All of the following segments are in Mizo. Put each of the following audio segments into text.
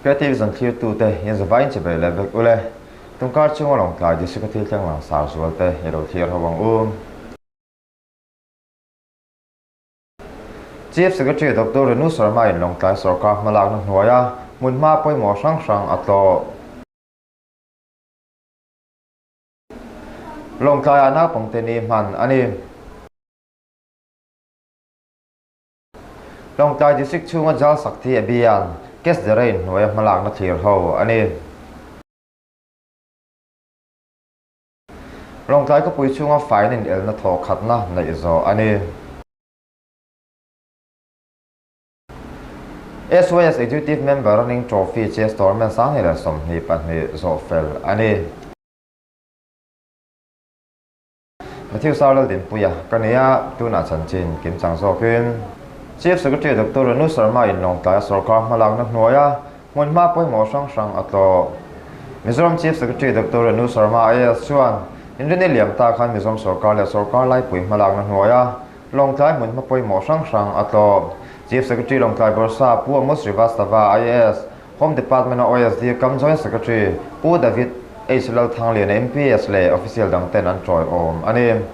Creative zan thlirtute in zavaiin che beih leh vek ule. Tungkar chunga Lawngtlai District a thil thleng langsar zualte i lo thlir ho ang u. Chief Secretary Doctor Renu Sharma in Lawngtlai sorkar hmalakna hnuaia hmunhma pawimawh hrang hrang a tlawh. Lawngtlaiah naupangte ni hman a ni. Lawngtlai District chhunga Jal Shakti Abhiyan, Cash the Rain hnuaia hmalakna thlir ho a ni. Lawngtlai khawpui chhunga fine inelna thawh khatna neih zawh a ni. SYS Executive Member Running Trophy Chess Tournament 2022 zawh fel a ni. Matthew Sarlal Dinpuia ka ni a, tunah chanchin kimchang zawkin Chief Secretary Doctor Renu Sharma in Lawngtlaia sorkar hmalakna hnuaia hmunhma pawimawh hrang hrang a tlawh. Mizoram Chief Secretary Doctor Renu Sharma IAS chuan Inrini liam ta khan Mizoram sorkar leh sorkar laipui hmalakna hnuaia Lawngtlai hmunhma pawimawh hrang hrang a tlawh. Chief Secretary Lawngtlai Bawrhsa Pu Amos Srivastava, IAS, Home Department-a OSD kam Joint Secretary Pu David H. Lalthangliana MPS leh official dang ten an tawiawm a ni.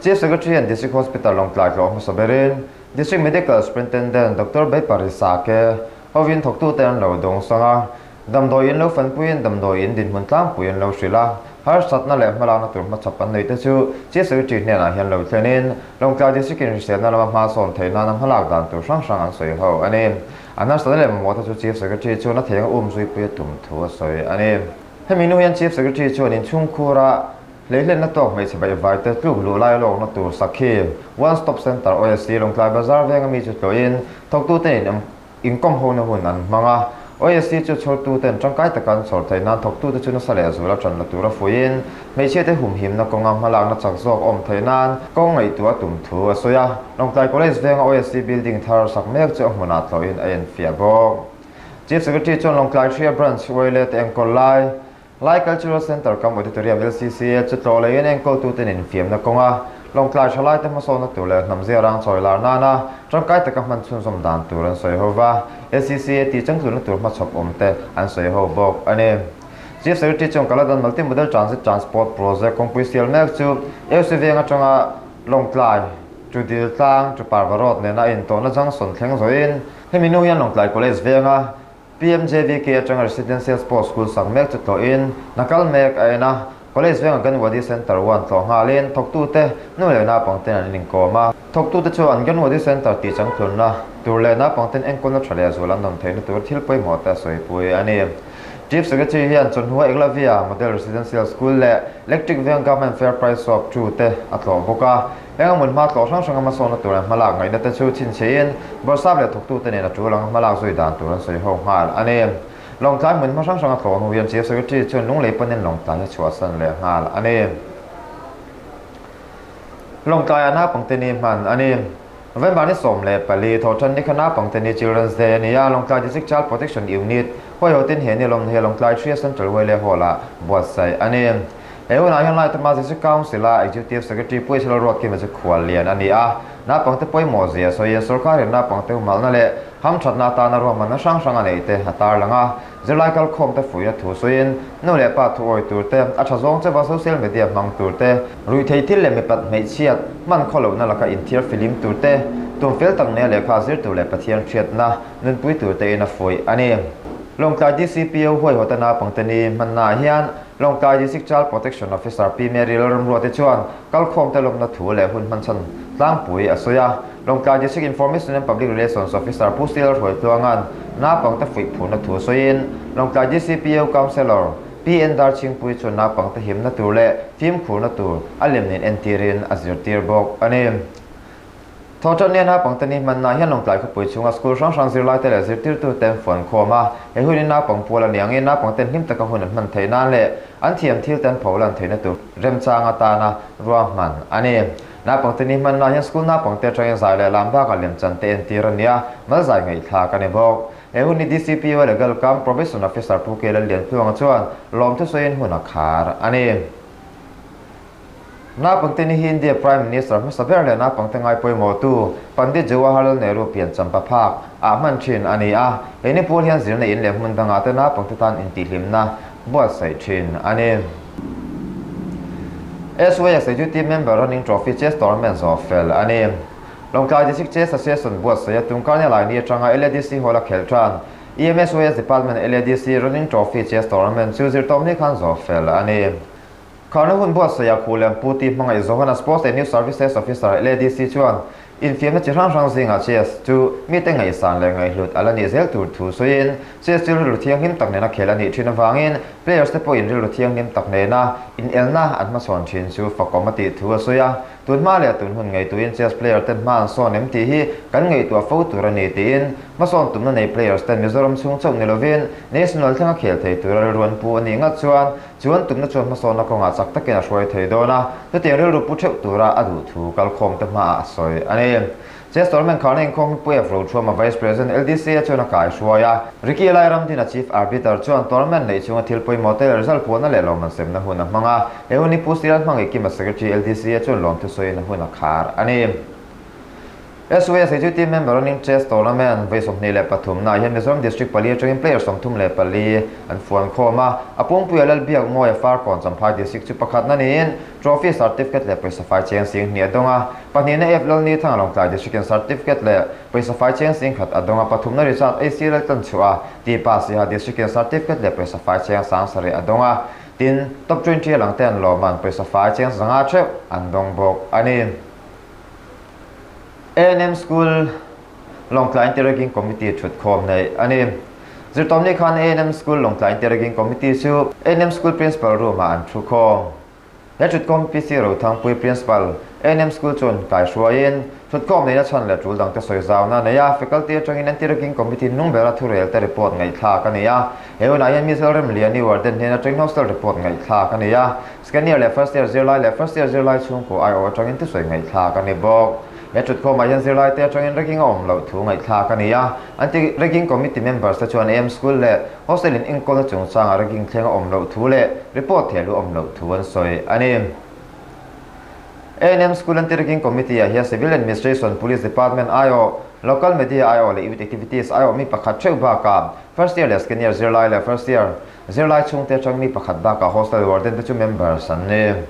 Chief Secretary and District Hospital Lawngtlai tlawh hmasa berin District Medical Superintendent Doctor Beipari Sake hovin thawktute an lo dawngsang a, Damdawi in lo fanpuiin damdawi in dinhmun tlangpui an lo hrilh a, harsatna leh hmalakna tur hmachhap an neih te chu Chief Secretary hnenah hian lo thlenin Lawngtlai District in hriselna lama hma sawn theih nana hmalak dan tur hrang hrang an sawi ho a ni. An harsatna leh mamawh te chu Chief Secretary chuan a theihnga um zuipui a tum thu a sawi a ni. Hemi hnu hian Chief Secretary chuan inchhungkhura hleihlenna tawk hmeichhe baihvai te tluk luh lai lawkna tur Sakhi One Stop Centre, OSC, Lawngtlai Bazar venga mi chu tlawhin thawktute in Inkawm hona hun an hmang a, OSC chu chhawrtuten tangkai taka an chhawr theih nan thawktute chu nasa leh zuala tan la tura fuihin, hmeichhiate humhimna kawnga hmalakna chak zawk awm theih nan kawng ngaihtuah a tum thu a sawi a. Lawngtlai College venga OSC building thar sak mek chu a hmunah tlawhin a enfiah bawk. Chief Secretary chuan Lawngtlai Hria Branch Uaile te enkawl lai, Lai Cultural Centre kam Auditorium, LCCA, chu tlawh leiin enkawltuten infiamna kawnga Lawngtlai thalaite hmasawnna tur leh hnam ziarang chawi lar nana tangkai taka hman chhunzawm dan tur an sawi ho va, LCCA tih changtlunna tur hmachhawp awm te an sawi ho bawk a ni. Chief Secretary chuan Kaladan Multi-Modal Transit Transport Project kawngpui sial mek chu AOC veng atanga Lawngtlai to Diltlang to Parva Road nena a intawhna junction thleng zawhin hemi hnu hian Lawngtlai College venga PMJVK atanga Residential Sports School sak mek chu tlawhin hna kal mek a en a, College venga Ganwadi Centre one tlawh nghalin thawktute nu leh naupangten an inkawm a. Thawktute chu an Ganwadi Centre tih changtlunna tur leh naupangten enkawlna tha leh zual an nawm theihna tur thil pawimawh te a sawipui a ni. Chief Secretary hian chawhnu Eklavya Model Residential School leh Electric Veng Government Fair Price Shop two te a tlawh bawk a. Heng a hmunhma tlawh hrang hranga hmasawnna tur leh hmalak ngaihna te chu chhinchhiahin Bawrhsap leh thawktute nen a tul anga hmalak zui dan tur an sawi ho nghal a ni. Lawngtlai hmunhma hrang hranga tlawh hnu hian Chief Secretary chuan lunglei panin Lawngtlai hi chhuahsan leh nghal a ni. Lawngtlaiah naupangte ni hman a ni. November ni 14, Thawhṭan ni kha naupangte ni Children's Day a ni a, Lawngtlai District Child Protection Unit huaihawtin he ni lawmna hi Lawngtlai Hria Central Wele Hall-ah buatsaih a ni. He hunah hian Laitama District Council-a Executive Secretary Pu Isabel Ruatkima chu khual lian a ni a, naupangte pawimawh zia sawiin sorkarin naupangte humalhna leh hamthatna atana ruahmanna hrang hrang a neih te a tarlang a. Zirlai kalkhawmte fuihna thu sawiin nu leh pa thu awi tur te, a tha zawng chauha social media hmang tur te, ruihthei thil leh mipat hmeichhiat hman khaw lohna laka inthiar filim tur te, tum fel tak nia lehkha zir tur leh Pathian hriatna nunpui tur tein a fuih a ni. Lawngtlai DCPO huaihawta naupangte ni hmannaah hian Lawngtlai District Child Protection Officer Pi Mary Lalramruate chuan kalkhawmte lawmna thu leh hun hmanchhan tlangpui a sawi a. Lawngtlai District Information and Public Relations Officer Pu Sial Hruaitluanga'n naupangte fuih phurna thu sawiin Lawngtlai DCPO Councellor Pi En Darchhingpui chuan naupangte himna tur leh fimkhurna tur a lem nen entirin a zirtir bawk a ni. Thawhṭannia naupangte ni hmanna hian Lawngtlai khawpui chhunga school hrang hrang zirlaite leh zirtirtute an fuan khawm a, he hunin naupang pual a ni angin naupangten hlim taka hun an hman theih nan leh an thiam thilte an pho lan theihna tur remchang atana ruahman a ni. Naupangte ni hmanna hian school naupangte atangin zai leh lam bakah lemchan te entir a ni a, malzai ngaihthlak a ni bawk. He hun hi DCPO Legal Cum Probation Officer Pu K Lallianthluanga chuan lawmthu sawiin hun a khar a ni. Naupangte ni hi India Prime Minister hmasa ber leh naupangte ngai pawimawhtu Pandit Jawaharlal Nehru piancham paphak ah hman thin a ni a. He ni pawl hian zirna in leh hmun dangah te naupangte tan intihhlimna buatsaih thin a ni. SY Executive Member Running Trophy Chess Tournament zawh fel a ni. Lawngtlai District Chess Association buatsaih a tungkarnia laini atanga LADC Hall a khelh tan EMSYS Department LADC Running Trophy Chess Tournament chu zirtawpni khan zawh fel a ni. Kharna hun buatsaih a Khu Lian Pu tih hmangaih Johana Sports and Youth Services Officer LADC chuan infiamna chi hrang hrang zingah chess chu mite ngaihsan leh ngaihhlut a la nih zel tur thu sawiin chess chu rilru thianghlim tak nena khel a nih thin avangin players te pawhin rilru thianghlim tak nena inelna an hmasawn thin chu fakawm a tih thu a sawi a. Tun hma leh tun hun ngaihtuahin chess player ten hma an sawn em tih hi kan ngaihtuah fo tur a ni tiin hmasawn tumna nei players ten Mizoram chhung chauh ni lovin national thlenga khel thei tura rilru an pu a nih ngat chuan chuan tumna chuan hmasawnna kawngah chak takin a hruai thei dawn a, chutiang rilru pu theuh tura a duh thu kalkhawm te hmaah a sawi a ni. Chess tournament kharna inkhawm hi Pu F. Rothruama Vice President LDC-a chuan a kaihruai a, Ricky Lairamdina Chief Arbiter chuan tournament neih chunga thil pawimawh te leh result puahna leh lawmman semna hun a hmang a, he hun hi Pu Sial Hmangihkima Secretary LDC-a chuan lawmthu sawiin a hun a khar a ni. SYS Executive Member Running Chess Tournament vawi 23 naah hian Mizoram District pali atangin player 34 an fuan khawm a, a pumpuia Lalbiak Mawia Farkawn Champhai District chu pakhatna niin Trophy Certificate leh pawisa fai cheng sing hnih a dawng a, pahnihna F Lalni Thanga Lawngtlai District in Certificate leh pawisa fai cheng sing khat a dawng a, pathumna Richard AC Laltlanchhuah a Tipa Siha District in Certificate leh pawisa fai cheng sang sarih a dawng a, tin, Top 20 a lang te an lawmman pawisa fai cheng zanga theuh an dawng bawk a ni. ANM School Lawngtlai Interacting Committee thutkhawm neih a ni. Zirtawmni khan ANM School Lawngtlai Interacting Committee chu ANM School Principal Room-ah an thukhawm. He thutkhawm PC Rothangpui Principal, ANM School chuan kaihruaiin thutkhawm neihna chhan leh tul dangte sawi zauna a nei a, Faculty atangin Anti-Ragging Committee hnung bera thurel te report ngaihthlak a ni a. He hunah hian Miss Lalremliani Warden hnen atangin Hostel report ngaihthlak a ni a. Second year leh first year zirlai leh first year zirlai chhungkaw aiawh atangin thusawi ngaihthlak a ni bawk. He thutkhawmah hian zirlaite atangin ragging a awm loh thu ngaihthlak a ni a. Anti Ragging Committee members te chuan AM School leh Hostel in enkawlna chungchangah ragging thleng a awm loh thu leh report thehluh awm loh thu an sawi a ni. ANM School Anti Ragging Committee ah hian Civil Administration, Police Department aiawh, Local Media aiawh leh Youth Activities aiawh mi pakhat theuh bakah First Year leh Second Year zirlai leh First Year Zirlai chhungte atang mi pakhat bakah hostel warden te chu members an ni.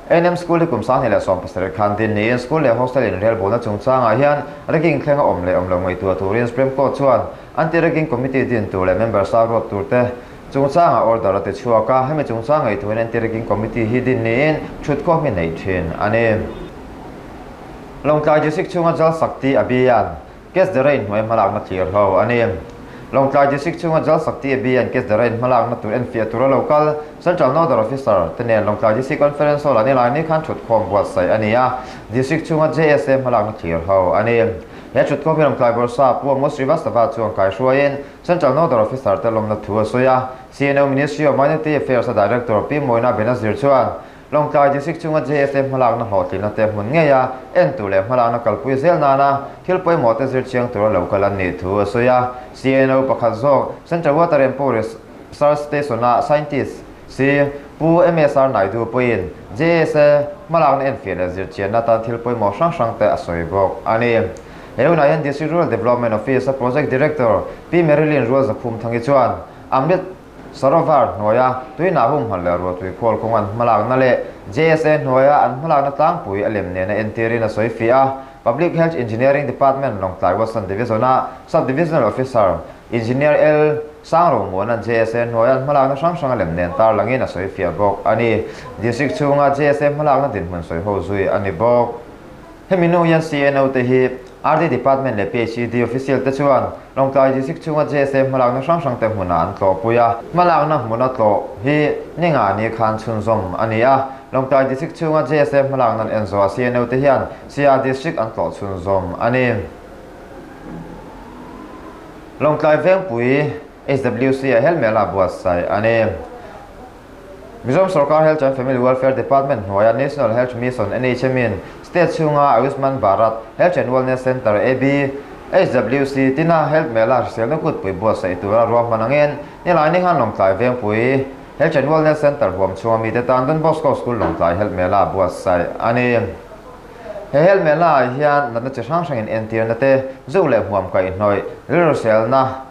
ANM School hi kum 2017 khan din niin school leh hostel inrelbawlna chungchangah hian ragging thleng a awm leh awm lo ngaihtuah turin Supreme Court chuan Anti-Ragging Committee din tur leh members a ruat tur te chungchangah order a ti chhuak a, hemi chungchang ngaihtuahin Anti-Ragging Committee hi din niin thutkhawm hi neih thin a ni. Lawngtlai District chhunga Jal Shakti Abhiyan Case the Rain hnuai hmalakna thlir ho a ni. Lawngtlai District chhunga Jal Shakti Abhiyan Case the Rain hmalakna tur enfiah tura lo kal Central Nodal Officer te nen Lawngtlai District Conference Hall-ah nilai ni khan thutkhawm buatsaih a ni a, District chhunga JSA hmalakna thlir ho a ni. He thutkhawm hi Lawngtlai Bawrhsa Pu Amos Srivastava chuan kaihruaiin Central Nodal Officer te lawmna thu a sawi a, CNO Ministry of Minority Affairs-a Director Pi Moina Benazir chuan Lawngtlai District chunga JSA hmalakna hlawhtlinna te hmun ngei a, entu leh hmalakna kalpui zel nana thil pawimawh te zir chiang tura lo kal an nih thu a sawi a. CNO pakhat zawk Central Water and Power Research Station-a Scientist si Pu MSR Naidu pawhin JSA hmalakna enfiah leh zir chianna atan thil pawimawh hrang hrang te a sawi bawk a ni. He hunah hian District Rural Development Office-a Project Director Pi Marilyn Rualzakhumthangi chuan Amrit Sarovar hnuaia tuinah humhalh leh ruahtui khawl kawng an hmalakna leh JSA hnuaia an hmalakna tlangpui a lem nena entirin a sawi fiah a. Public Health Engineering Department Lawngtlai Watson Division-a Sub-Divisional Officer, Engineer L. Sangromuana'n JSA hnuaia an hmalakna hrang hrang a lem nen tarlangin a sawi fiah bawk a ni. District chhunga JSA hmalakna dinhmun sawi ho zui a ni bawk. Hemi hnu hian CNO te hi RD Department leh PHED official te chuan Lawngtlai District chhunga JSA hmalakna hrang hrang te hmunah an tlawhpui a. Hmalakna hmuna tlawh hi ni nga ni khan chhunzawm a ni a. Lawngtlai District chhunga JSA hmalakna an en zawhah CNO te hian CR District an tlawh chhunzawm a ni. Lawngtlai Vengpui HWC ah helmel a buatsaih a ni. Mizoram Sorkar Health and Family Welfare Department hnuaia National Health Mission, NHM, in state chhunga Ayushman Bharat Health and Wellness Centre, AB, HWC, tina Health Mela hriselna kutpui buatsaih tura ruahman angin nilai ni khan Lawngtlai Vengpui Health and Wellness Centre huam chhunga mite tan Don Bosco School Lawngtlai Health Mela buatsaih a ni. He Health Mela ah hian natna chi hrang hrangin entirna te, zuk leh hmuam kaihhnawih, rilru selna,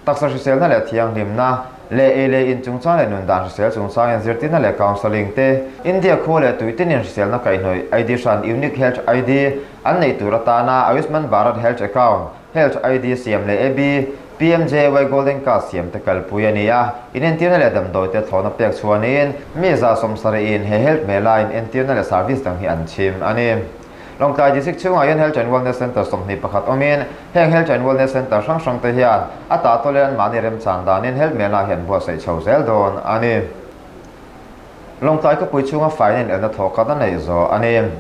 Taksa hriselna leh thianghlimna, leh ei leh in chungchang leh nun dan hrisel chungchangin zirtirna leh counselling te, India khua leh tui tinin hriselna kaihhnawih ID hran Unique Health ID an neih tur atana Ayushman Bharat Health Account, Health ID siam leh AB, PMJAY Golden Card siam te kalpui a ni a, inentirna leh damdawi te thlawhna pek chhuanin mi 170 in he health mela in entirna leh service dang hi an chhim a ni. Lawngtlai District chhungah hian Health and Wellness Centre 21 awmin, heng Health and Wellness Centre hrang hrang te hian a tah tawlh in anmahni remchan danin Health Mela hi an buatsaih chho zel dawn a ni. Lawngtlai khawpui chhunga faina inelna thawhkhat a neih zawh a ni.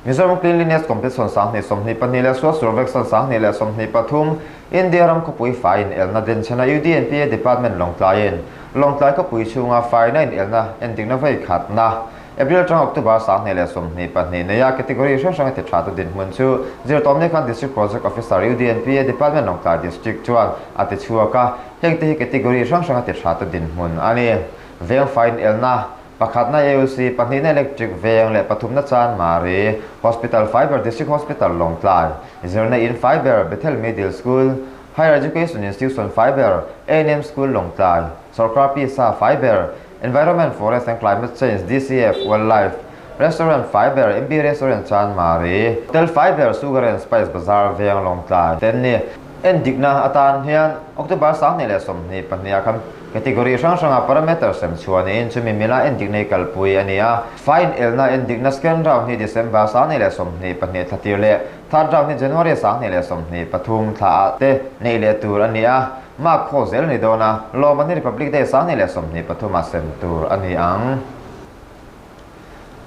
Mizoram Cleanliness Competition 2022 leh Sual Survekshan 2023 India ram khawpui fai inelna denchhena UDNPA Department Lawngtlaiin Lawngtlai khawpui chhunga faina inelna endikna veikhatna April atanga October 2022 neia category hrang hranga ti tha tu dinhmun chu zirtawmni khan District Project Officer UDNPA Department Lawngtlai District chuan a ti chhuak a, heng te hi category hrang hranga ti tha tu dinhmun a ni. Veng fai inelna, pakhatna AUC, pahnihna Electric Veng leh pathumna Chanmari, Hospital Fiber District Hospital Lawngtlai, Zirna In Fiber, Bethel Middle School, Higher Education Institution Fiber, ANM School Lawngtlai, Sorkar Pisa Fiber, Environment, Forest and Climate Change, DCF, Wildlife, Restaurant Fiber, MB Restaurant Chanmari, Hotel Fiber, Sugar and Spice Bazar Veng Lawngtlai te an ni. Endikna atan hian October 2022 ah khan category hrang hranga parameter sem chhuah niin chumi mila endikna hi kalpui a ni a. Fine elna endikna second round hi December 2022 thla tir leh third round hi January 2023 thla ah te neih leh tur a ni a. Mark khaw zel a ni dawn a, lawmman hi Republic Day 2023 ah sem tur a ni ang.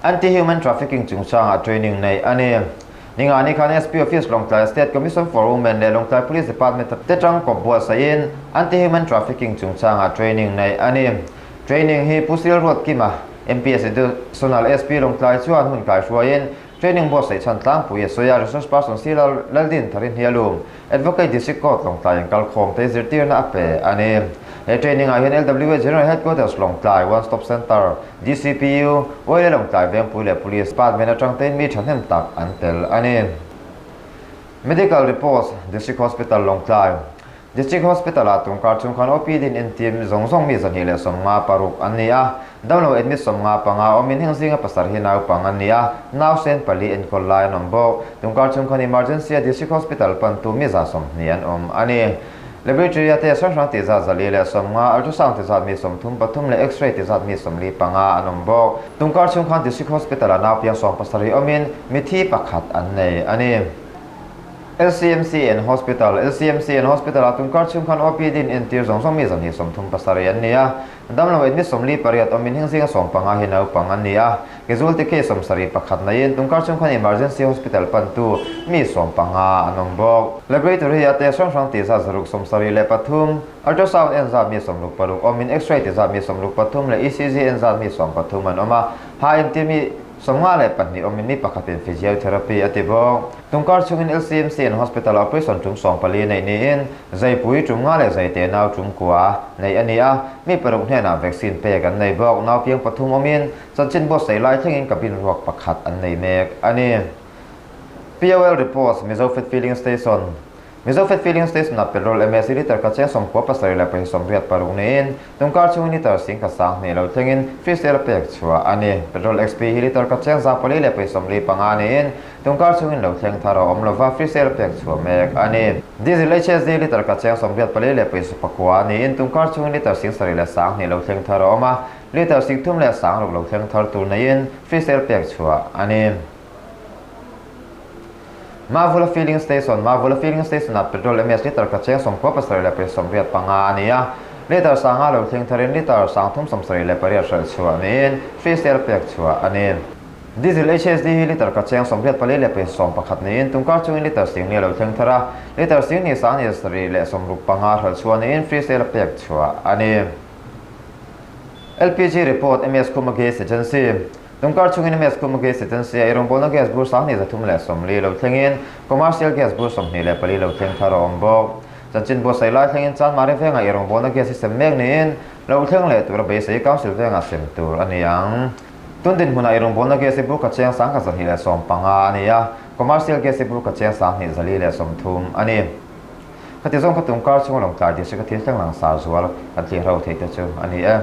Anti-Human Trafficking chungchangah training neih a ni. Ningani khan SP Office Lawngtlai State Commission for Women leh Lawngtlai Police Department te tangkawp buatsaihin Anti-Human Trafficking chungchangah training neih a ni. Training hi Pu Sil Ruatkima, MPS Additional SP Lawngtlai chuan hun kaihruaiin Training buatsaih chhan tlangpui a sawi a, Resource Person si Laldin Tharin Hialum, Advocate District Court Lawngtlai in kalkhawm te zirtirna a pe a ni. He training ah hian LWA General Headquarters Lawngtlai, One Stop Centre, DCPU, YLA Lawngtlai Vengpui leh Police Department atang tein mi thahnem tak an tel a ni. Medical Reports, District Hospital Lawngtlai. District Hospital ah tungkar chung khan OPD in entir zawng zawng mi 256 an ni a, damlo admit 55 awmin heng zinga pasarih hi naupang an ni a, nausen pali enkawl lai an awm bawk. Tungkar chung khan emergency a District Hospital pantu mi 120 an awm a ni. Laboratory a test hrang hrang tih zat 450, ultrasound ti zat mi 33 leh x-ray ti zat mi 45 an awm bawk. Tungkar chung khan District Hospital ah naupiang 17 awmin mithi pakhat an nei a ni. LCMC and Hospital, LCMC and Hospital ah tunkar chhung khan OPD in entir zawng zawng mi 237 an ni a, damlo admit 48 awmin heng zinga 15 hi naupang an ni a, casualty case 71 naiin tunkar chhung khan Emergency Hospital pantu mi 15 an awm bawk. Laboratory a test hrang hrang tih zat 673, ultrasound en zat mi 66 awmin X-ray ti zat mi 63 leh ECG en zat mi 13 an awm a, ha entir mi 52 awmin mi pakhatin physiotherapy a ti bawk. Tungkar chungin LCMC and Hospital operation tum 14 neih niin zaipui tum nga leh zaite nau tum kua neih a ni a, mi paruk hnenah vaccine pek an nei bawk. Nau piang pathum awmin chanchin buatsaih lai thlengin cabin ruak pakhat an nei mek a ni. POL Reports, Mizo Fat Filling Station. Mizo Fat Filling Station ah petrol MS litre kha cheng 97 leh pahnih 86 niin tungkar chungin litre 10,000 lo thlengin free sale a pek chhuah a ni. Petrol XP hi litre kha cheng 400 leh pahnih 45 niin tungkar chungin lo thleng thar a awm lova free sale a pek chhuah mek a ni. Diesel HSD litre kha cheng 84 leh pahnih 9 niin tungkar chungin litre 7,000 leh 2 lo thleng thar a awm a, litre 3,000 leh 6 lo thleng thar tur neiin free sale pek chhuah a ni. Mavula Filling Station, Mavula Filling Station ah petrol MS litre kha cheng 97 leh pahnih 85 a ni a, litre 5 lo thleng tharin litre 378 hralh chhuah niin free sale pek chhuah a ni. Diesel HSD hi litre kha cheng 84 leh pahnih 11 niin tungkar chungin litre 10 lo thleng thar a, litre 10 2 leh 65 hralh chhuah niin free sale pek chhuah a ni. LPG Report, MS Khuma Gas Agency. Tungkar chungin MS Khuma Gas Agency a eirawngbawlna gas bur 2340 lo thlengin commercial gas bur 24 lo thleng thar a awm bawk. Chanchin buatsaih lai thlengin Chanmari vengah i rawngbawlna gas hi sem mek niin lo thleng leh tura beisei Council vengah sem tur a ni ang. Tun dinhmunah i rawngbawlna gas hi burka cheng 1215 a ni a, Commercial gas hi burka cheng 2230 a ni. Khati zawng kha tumkar chhunga Lawngtlai District a thil thleng langsar zual kan thlir ho theih te chu a ni e.